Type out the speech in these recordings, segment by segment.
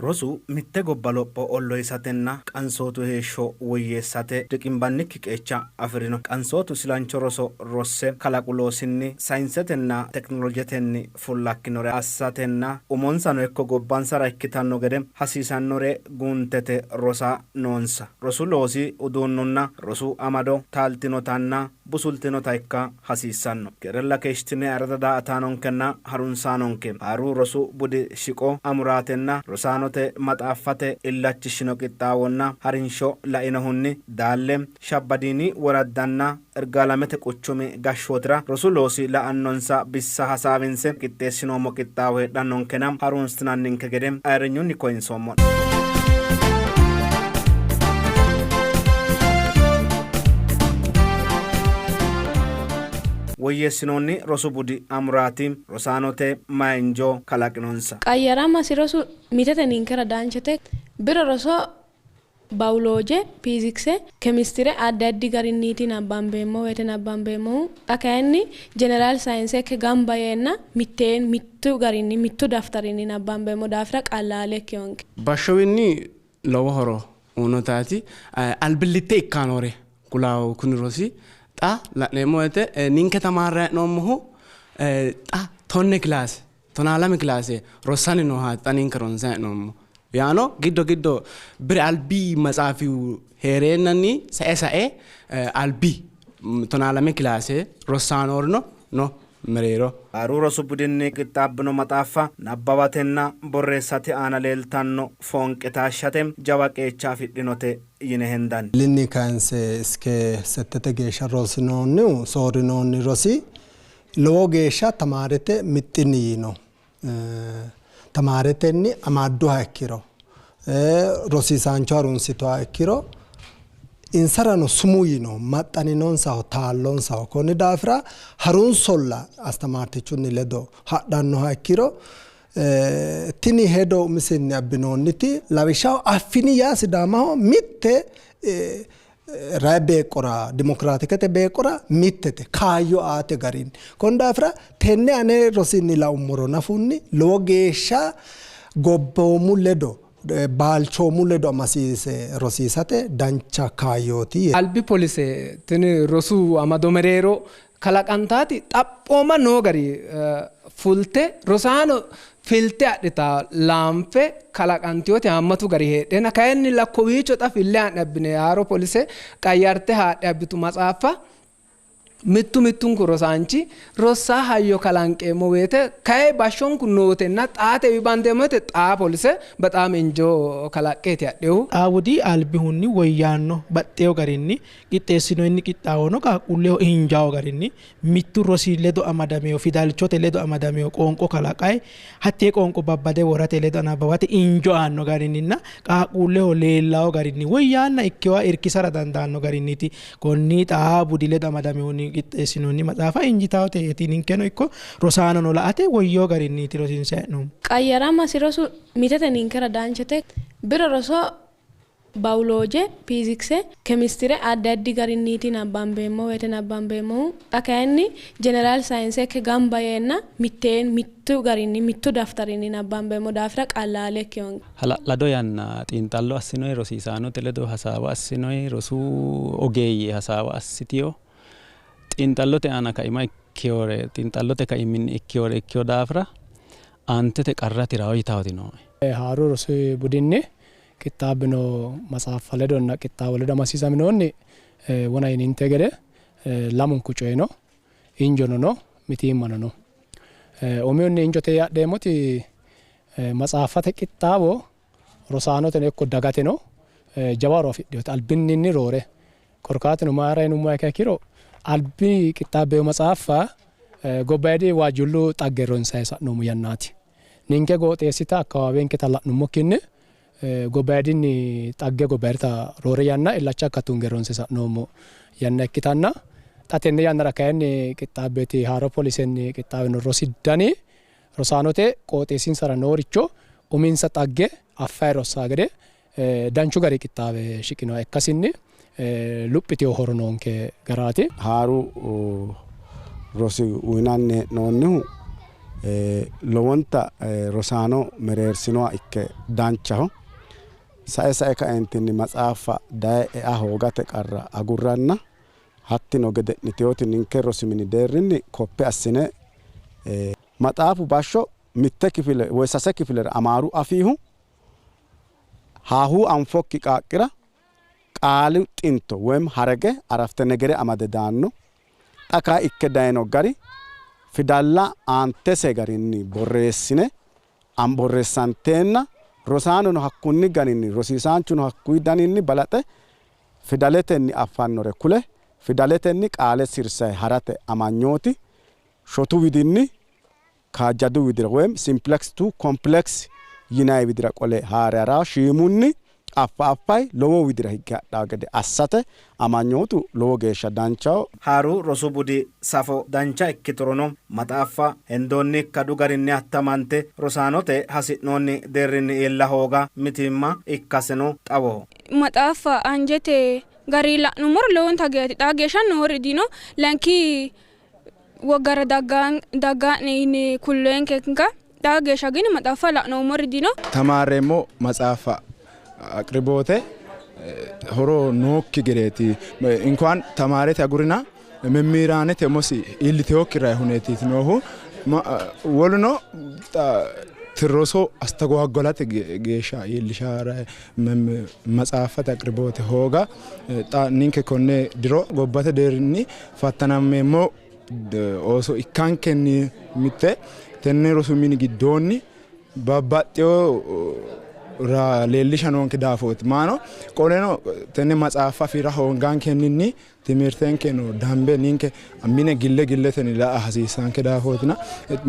Rosu mitte gobba lopho ollohisatenna qansootu heeshsho woyyeessate riqimbannikki qeecha afi'rino. Qansootu silancho roso rosse kalaqu loosinni, sayinsetenna tekinolojetenni fullakkinore assatenna umonsano ikko gobbansara ikkitanno gede hasiisannore guuntete rosa noonsa. Rosu loosi uduunnunna rosu amado taaltinotanna busultinota ikka hasiissanno. Keerella keeshshitine ayirrada daa''ataanonkenna harunsaanonke, haaru rosu budi shiqo amuraatenna rosaanote maxaaffate illachishshino qixxaawonna harinsho lainohunni Daalle, Shabbadiini woraddanna Irgaalamete quchumi gashshootira rosu loosi la'annonsa bissa hasaawinse qixxeessinoommo qixxaawo heedhannonkena harunsitinanninke gede ayirrinyunni koyinsoommo'ne. Woyyeessinoonni rosu budi amuraati rosaanote mayi injoo kalaqinonsa? Qayyaramasi rosu mitete ninkera danchate. Biro roso Bawulooje, Fiizikse, Kemistire addi addi garinniiti nabbambeemmo woyte nabbambeemmohu. Xa kayinni Jeneraal sayinse ikke gamba yeenna mitteenni mittu garinni mittu daftarinni nabbambeemmo daafira qallaale ikkinonke. Bashshowinni lowo horo uyinotaati. Albillitte ikkannore kulanno kuni rosi. Xa la'neemmo woyte ninke tamaarrayi hee'noommohu xa tonne kilaase tonaalame kilaase rossanni noohaati xa ninke ronsayi hee'noommohu. Yaano giddo giddo bire albi matsaafi hee'reennanni sae sae albi tonaalame kilaase rossannorino no mereero. Haaru rosu budinni qixxaabbino maxaaffa nabbawatenna borreessate aana leeltanno foonqe taashshate jawa qeecha afidhinote yine hendanni. Linni kayinse iske settete geeshsha rosinoonnihu soorrinoonni rosi lowo geeshsha tamaarete mixxinni yiino. Tamaaretenni amadduha ikkiro, rosiisaancho harunsituha ikkiro insarano sumuu yiino, maxxaninonsaho, taallonsaho. Konni daafira harunsolla astamaartichunni ledo hadhannoha ikkiro tini hedo umisenni abbinoonniti lawishshaho Affini yaa Sidaamaho mitte rayi beeqqora dimokiraatikete beeqqora mittete kaayyo aate garinni. Konni daafira tenne ane rosinni laummoro nafunni lowo geeshsha gobboomu ledo baalchoomu ledo amasiise rosiisate dancha kaayyooti. Albi polise tini rosu amado mereero kalaqantaati xaphooma noo gari fulte rosaano filte adhita laanfe kalaqantinoti haammatu gari heedheenna kayinnilla kowiicho xa fille haa'ne abbine haaro polise qayyarte haadhe abbitu matsaaffa mittu mittunku rosaanchi rossaa hayyo kalanqeemmo woyte kayi bashshonku nootenna xaatewi bandeemmo woyte xaa polise bexaam injoo kalaqqeeti hadhinohu. Xaawudi albihunni woyyaanno baxxeewo garinni Qixxeessinoonni qixxaawono qaaqquulleho injaawo garinni mittu rosi ledo amadamino fidalchote ledo amadamino qoonqo kalaqayi hattee qoonqo babbade worate ledo nabbawate injo aanno garinninna qaaqquulleho leellawo garinni woyyaanna ikkewoha irkisara dandaanno garinniiti konni xaa budi ledo amadaminohunni qixxeessinoonni maxaafa injitawoteeti ninkeno ikko rosaanono la''ate woyyewo garinniiti rosiinsayi hee'noommo. Qayyaramasi rosu mitete ninkera danchate. Biro roso Bawulooje, Fiizikse, Kemistire addi addi garinniiti nabbambeemmo woyte nabbambeemmohu. Xa kayinni Jeneraal sayinse ikke gamba yeenna mitteenni mittu garinni mittu daftarinni nabbambeemmo daafira qallaale ikkinonke. Hala'lado yanna xiinxallo assinoyi, rosiisaanote ledo hasaawa assinoyi, rosu ogeeyye hasaawa assitino, xiinxallote aana kaima ikkinore, xiinxallote kaiminni ikkinore ikkino daafira aantete qarra tirawo yitawoti nooe. Haaru rosu budinni qixxaabbino matsaaffa ledonna qixxaawo ledo amasiisaminohunni wona yininte gede lamunku coyi no. Injono no, mitiimmano no. Umihunni injote yee adheemmoti matsaaffate qixxaawo rosaanoteno ikko dagateno jawa horo afidhinote albinninni roore. Korkaatuno mayira yinummoha ikkiha ikkiro albi qixxaabbino matsaaffa gobbayidi waajjuullu xagge ronsayi sa'noommo yannaati. Ninke gooxeessita akkawaawenketa la'nummokkinni gobbayidinni xagge gobbayidita roore yanna illacha hakka tunge ronse sa'noommo yanna ikkitanna xa tenne yannara kayinni qixxaabbeti haaro polisenni qixxaawino rosi dani rosaanote qooxeessinsara nooricho uminsa xagge affayi rossaa gede danchu gari qixxaawe shiqinoha ikkasinni luphitino horo noonke garaati. Haaru rosi uyinanni hee'noonnihu Lowonta rosaano mereersinoha ikke danchaho. Sae sae kaentinni maxaafa daye ea hoogate qarra agurranna hattino gede'niteyooti ninke rosi mini deerrinni koppe assine maxaafu bashsho mitte kifile woy sase kifilera Amaaru afiihu haahuu anfokki qaaqqira qaalu xinto woyim harege arafte negere amade daanno. Xa kayi ikke dayino gari fidalla aantese garinni borreessine borreessanteenna rosaanono hakkunni garinni rosiisaanchuno hakkuyi daninni balaxe fidaletenni affannore kule fidaletenni qaale sirsayi harate amanyooti shotu widinni kaajjadu widira woyim simplex to complex yinayi widira qole haare hara shiimunni affa affayi lowo widira higge hadhaa gede assate amanyootu lowo geeshsha danchaho. Haaru rosu budi safo dancha ikkiturono maxaaffa hendoonni ikkadu garinni attamante rosaanote hasi'noonni deerrinni iilla hooga mitiimma ikkaseno xawoho. Maxaaffa anjete gari la'nummoro lowonta geeti xaa geeshsha noori dino lanki woggara daggaa'ne yine kulleenkenka xaa geeshsha gini maxaaffa la'noommori dino. Tamaarreemmo maxaaffa aqriboote horo nookki gedeeti inkuwan tamaarete agurina memmiiraanete umosi iilliteyookki rayi huneetiiti noohu woluno roso astagoaggolate geeshsha iillisha maxaaffate aqriboote hooga xa ninke konne diro gobbate deerrinni fattanammeemmo ooso ikkankenni mitte tenne rosu mini giddoonni babbaxxeyo leellisha noonke daafooti maano qoleno tenne maxaaffa afira hoongankenninni timirtenkeno dambe ninke mine gille gilletenni la'a hasiissanke daafootina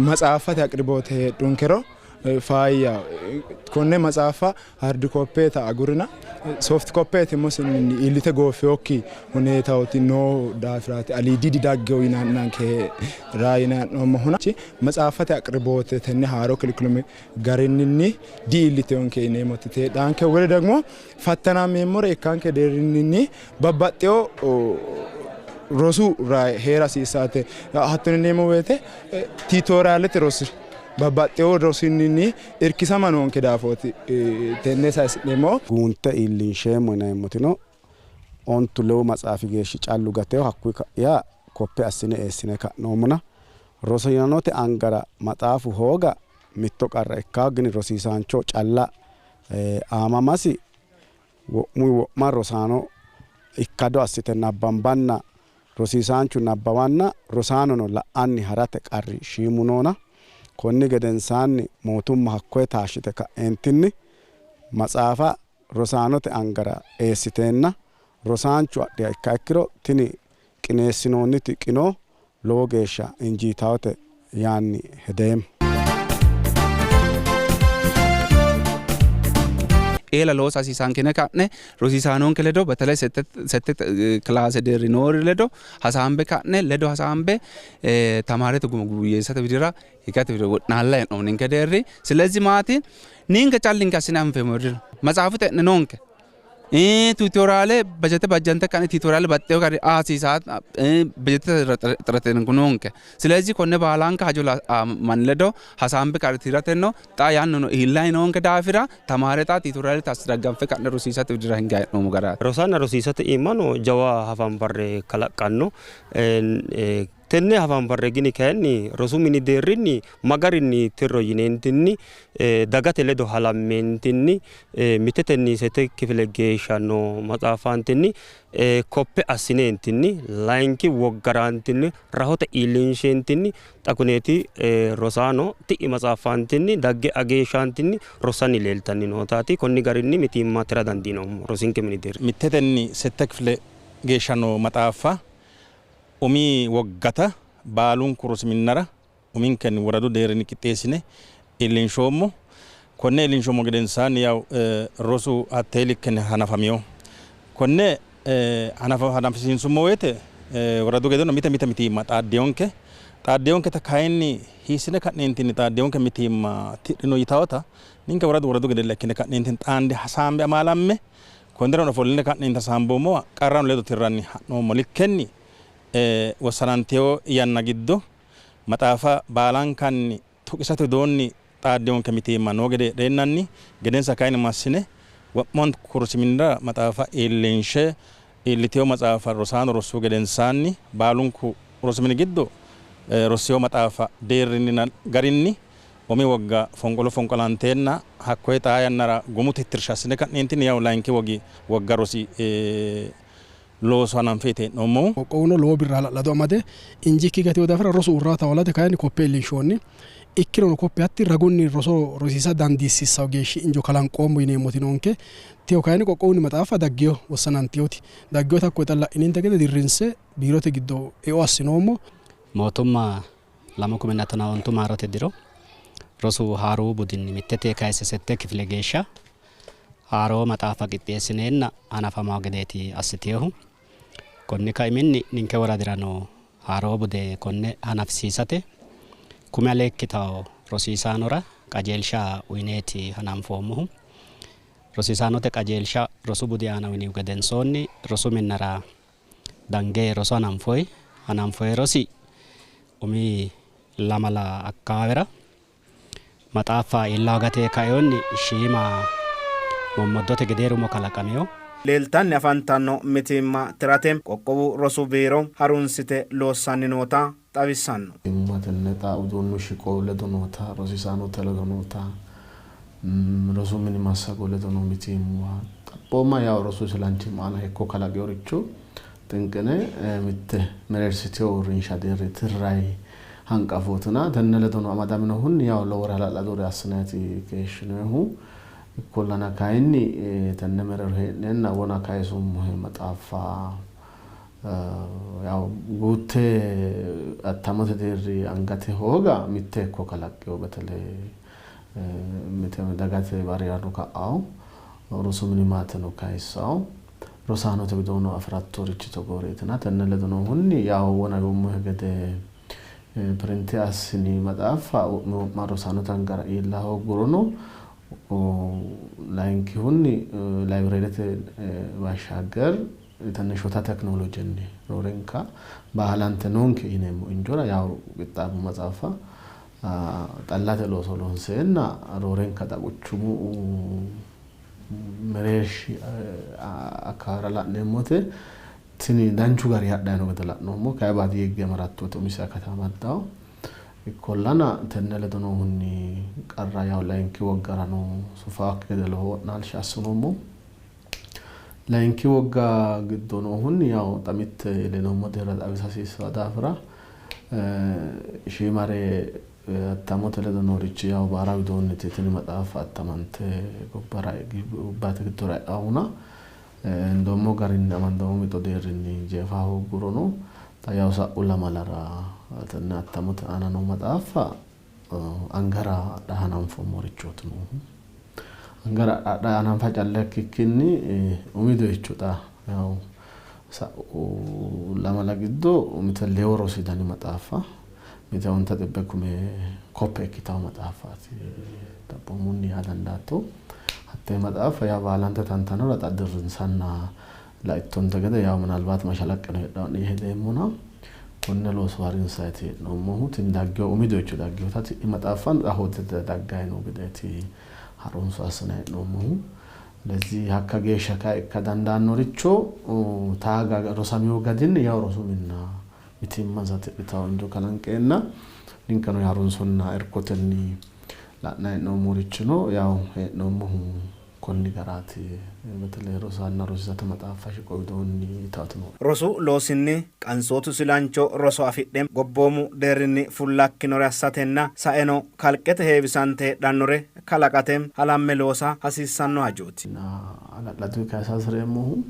maxaaffate aqriboote heedhunkero faayya konne maxaafa hard copy ta agurina soft copy mosinni iillite gooffeyokki huneetawoti noo daafiraati aliidi didaggew yinannanke raa yinannoommohuna maxaaffate aqriboote tenne haaro curriculum garinninni di iilliteyonke yineemmoti teedhaanke wole ደግሞ fattanammeemmore ikkanke deerrinninni babbaxxeyo rosu heera hasiissaate hattono yineemmo woyte tiitoraalete rosi babbaxxeyo rosinni irkisama noonke daafooti tenne sayisi'neemmo. Guunte iillinsheemmo yineemmotino ontu lewu maxaafi geeshshi callu gateyo hakkuyi ka'iya koppe assine eessine ka'noommona rosaanote angara maxaafu hooga mitto qarra ikkawo gini rosiisaancho calla aamamasi wo'muyi wo'ma rosaano ikkado assite nabbambanna rosiisaanchu nabbawanna rosaanono la'anni harate qarri shiimu noona konni gedensaanni mootumma hakkoye taashshite ka'eentinni maxaafa rosaanote angara eessiteenna rosaanchu adhiha ikka ikkiro tini qineessinoonniti qinoo lowo geeshsha injiitawote yaanni hedeemmo. Eela loosa hasiisankine ka'ne rosiisaanonke ledo በተለይ sette kilaase deerri noori ledo hasaambe ka'ne ledo hasaambe tamaarete guma guyyeessate widira higate widira wo'naalla hee'noommo ninke deerri. ስለዚህ maati ninke callinke assine anfeemmo dino maxaafu xe'ne noonke tuutoraale bajete bajjante ka'ne tuutoraale baxxeyo gari hasiisaa bajete xirate noonke. ስለዚህ konne baalanka hajo manni ledo hasaambe ka'ne tirateno xa yannuno iillayi noonke daafira tamaare xa tuutoraale tasdagganfe ka'ne rosiisate widira hinge hee'noommo garaati. Rosaanna rosiisate iimano jawa hafanfarre kalaqqanno. Tenne hafanfarre gini kayinni rosu mini deerrinni magarinni tirro yineentinni dagate ledo halammentinni mitetenni sette kifile geeshsha noo maxaafantinni koppe assineentinni layinki woggarantinni rahote iillinshentinni xa kuneeti rosaano ti'i maxaafantinni dagge ageeshshantinni rossanni leeltanni nootaati. Konni garinni mitiimma tira dandiinoommo rosinke mini deerri. Mitetenni sette kifile geeshsha noo maxaafa umi woggata baalunku rosi minnara uminkenni woradu deerrinni qixxeessine iillinshoommo. Konne iillinshoommo gedensaanni yaw rosu hattee likkenni hanafamiyo. Konne hanafisiinsummo woyte woradu gedono mite mite mitiimma xaaddeyonke. Xaaddeyonketa kayinni hiissine ka'neentinni xaaddeyonke mitiimma tidhino yitawota ninke woradu woradu gede lekkine ka'neentinni xaande hasaambe amaalamme konnirano ofolline ka'neentinni hasaamboommowa qarrano ledo tirranni ha'noommo likkenni wossananteyo yanna giddo maxaafa baalankanni Tuqisate widoonni xaaddinonke mitiimma noo gede heedheennanni gedensa kayinni massine wo'munku rosi minira maxaafa iillinshe iillitino maxaafa rosaano rossu gedensaanni baalunku rosi mini giddo rossino maxaafa deerrinninna garinni umi wogga fonqolo fonqolanteenna hakkoye xaa yannara gumu tittirsha assine ka'neentinni yawu layinki wogi wogga rosi looso hananfeeti hee'noommohu. Qoqqowuno lowo birra hala'lado amade injiikki gatino daafira rosu uurraata hoolate kayinni koppe iillinshoonni. Ikkirono koppe hatti ragunni roso rosiisa dandiissiissawo geeshshi injo kalanqoommo yineemmoti noonke. Teyo kayinni qoqqowunni maxaaffa daggeyo wossananteyoti daggeyota hakkoye xa la'ininte gede dirrinse biirote giddo eo assinoommo. Mootumma 2015 maarote diro rosu haaruu budinni mittete kayse sette kifile geeshsha haaroo maxaafa qixxeessineenna hanafamawo gedeeti assiteehu. Konni kaiminni ninke woradirano haaroo bude konne hanafisiisate kume ale ikkitawo rosiisaanora qajeelsha uyineeti hananfoommohu. Rosiisaanote qajeelsha rosu budi aana uyinihu gedensoonni rosu minnara dange roso hananfoyi. Hananfoyi rosi umi lamala akkawaawera maxaaffa iilla hoogate kainohunni shiima mommoddote gedee rumo kalaqamino. Leeltanni afantanno mitiimma tirate qoqqowu rosu biiro harunsite loossanni noota xawissanno. Mitiimma tenne xa uduunnu shiqo ledo noota, rosiisaanote ledo noota, rosu mini massago ledo noo mitiimmuwa xaphooma yawo rosu isilanchimma aana hekko kalaqinoricho xinqine mitte mereersitino uurrinsha deerri tirrayi hanqafootina tenne ledono amadaminohunni yawo lowore hala'ladore assinayiti keeshshinoyihu. Ikkollana kayinni tenne mereero hee'neenna wona kayisummohe maxaaffa yawo guutte attamote deerri angate hooga mitte hekko kalaqqino. Betele mite dagate bariyano ka'awo rosu mini maateno kayissawo rosaanote widoonno afi'rattorichi togooreetina tenne ledo noohunni yawo wona yoommohe gede pirinte assini maxaaffa wo'mu wo'ma rosaanote angara iilla hooggurono layinkihunni layibireerete baashshagger tenne shota tekinolojenni roorenka baalante noonke yineemmo injora yawo qixxaabu maxaaffa xallate looso loonseenna roorenka xa quchumu mereershi akkawaawera la'neemmote tini danchu gari hadhayi noo gede la'noommo. Kayi baadiyye higge amarattote umise akata amaddawo. Ikkollana tenne ledo noohunni qarra yawo layinki woggarano sufaakki gede lowo wo'naalsha assinoommo. Layinki wogga giddo noohunni yawo xa mitte iillinoommo deerra xawisa hasiissanno daafira shiimare attamote ledo noorichi yawo baara widoonniti tini maxaaffa attamante gobbara gobbate giddora e'ahuna hendoommo garinni amandoommo mixo deerrinni jeefa hooggurono xa yawo sa'u lamalara tenne attamote aana noo maxaaffa angara adha hananfoommorichooti noohu. Angara adha hananfa calla ikkikkinni umi doyicho xa yawo sa'u lamala giddo mite leewo rosi dani maxaaffa mite onta xibbe kume koppe ikkitawo maxaaffaati xaphoomunni yaa dandaatto. Hattee maxaaffa yaa baalante tantanora xa dirrinsanna laittonte gede yawo minalbaat mashalaqqeno heedhawo'ne yee hedeemmona konne looso harinsayti hee'noommohu. Tini daggewo umi doyicho daggewota ti'i maxaaffano xa hoodete daggayi noo gedeeti harunso assinayi hee'noommohu. Lezi hakka geeshsha kayi ikka dandaannoricho taaga rosamino gadinni yawo rosu minna mitiimmansa tidhitawo injo kalanqeenna ninkeno harunsonna irkotenni la'nayi hee'noommorichino yawo hee'noommohu konni garaati. Betele rosaanna rosiisate maxaaffa shiqo widoonni yitaati nooe. Rosu loosinni qansootu silancho roso afidhe gobboomu deerrinni fullakkinore assatenna saeno kalqete heewisante heedhannore kalaqate halamme loosa hasiissanno hajooti. Hala'ladu kayisa hasi'reemmohu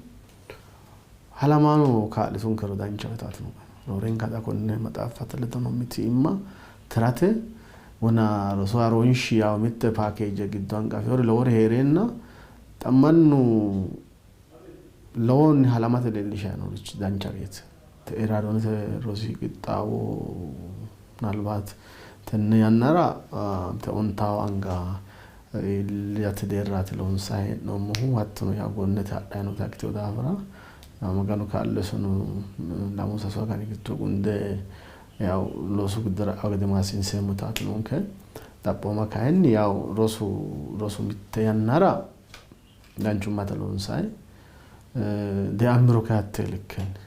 halamaano kaa'litunkero danchaho yitaati nooe. Roorenka xa konne maxaaffate ledo noo mitiimma tirate wona rosu haaroonshi yawo mitte paakeeje giddo hanqafewori lowori hee'reenna xa mannu lowohunni halamate leellishayi noorichi danchareeti. Eraadonete rosi qixxaawo minalbaat tenne yannara mite ontawo anga iillate deerraati loonsayi hee'noommohu. Hattono yawo gonnete hadhayi noota ikkitino daafira Maganu kaa'lo isono lamu sasu agani giddo gunde yawo loosu giddora e'awo gede maassiinseemmotaati noonke. Xaphooma kayinni yaw rosu rosu mitte yannara danchummate loonsayi deammiro kayi hattee likkenni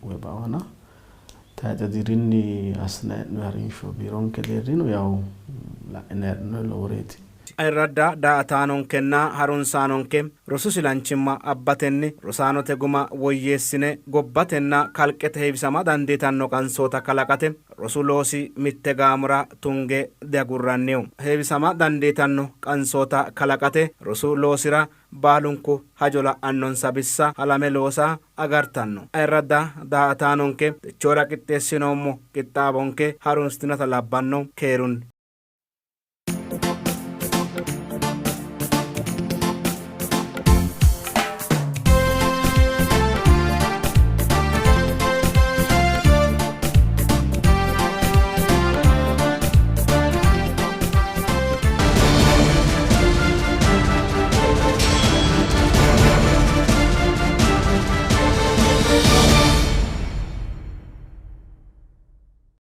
woy baona tayxe dirinni assinanni hee'noyi harinsho biironke deerrino yaw la'inanni hee'noyi loworeeti. Ayirradda daa''ataanonkenna harunsaanonke rosu silanchimma abbatenni rosaanote guma woyyeessine gobbatenna kalqete heewisama dandiitanno qansoota kalaqate rosu loosi mitte gaamora tunge diagurranniho. Heewisama dandiitanno qansoota kalaqate rosu loosira baalunku hajo la'annonsa bissa halame loosa agartanno. Ayirradda daa''ataanonke techoora qixxeessinoommo qixxaawonke harunsitinota labbanno. Keerunni.